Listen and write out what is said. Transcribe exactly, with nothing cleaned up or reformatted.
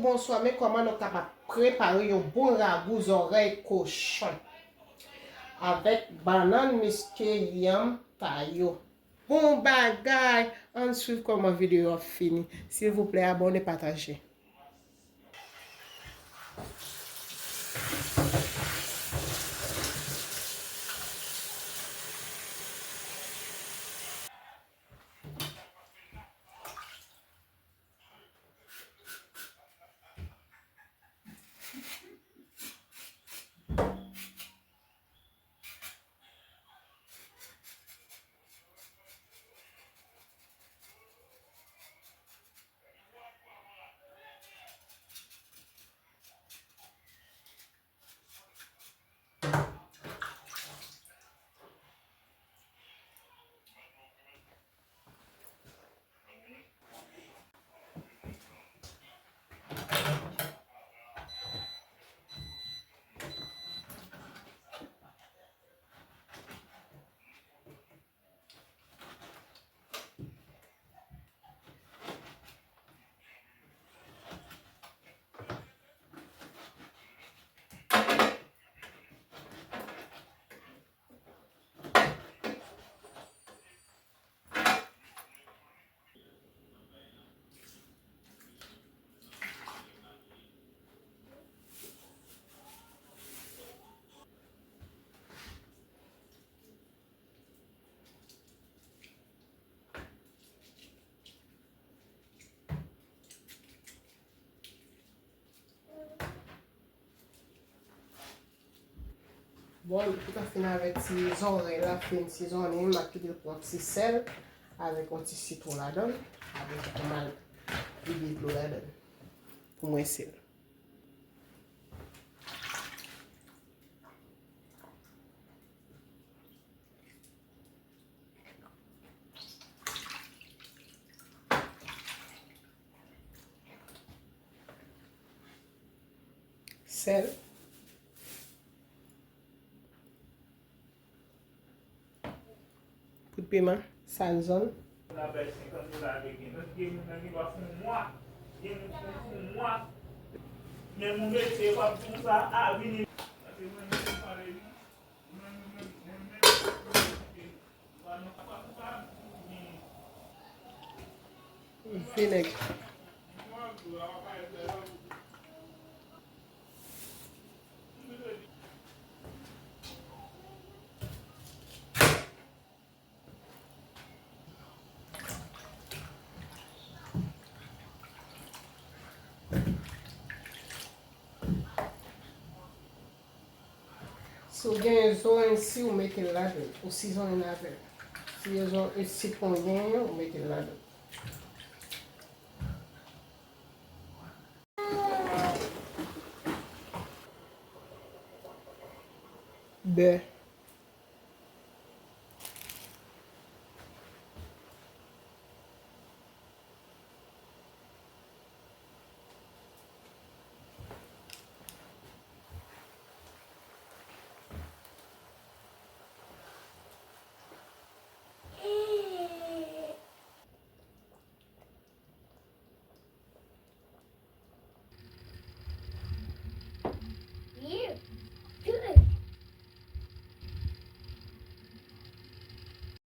Bonswa, men kòman nou kapab prepare yon bon ragou zòrèy kochon avèk bannann, miske, yanm, tayo. Bon bagay! Ann swiv kòman videyo a fini. Silvouplè, abòne, pataje. Bon, li poko fin avè ti zòrèy la, fin ti zòrèy, m ap kite l pran ti sèl avèk yon ti sitwon ladan l. Apre sa, m al vide dlo ladan l pou mwen sèl. Sèl. Poud piman, sazon. Men moun mesye w ap di w sa a vini. Vinèg. Si w gen zoranj si, ou mete l ladan l. Ou sizonnen avè l. Si gen zon-, sitwon genyen, ou mete l ladan l. Bè.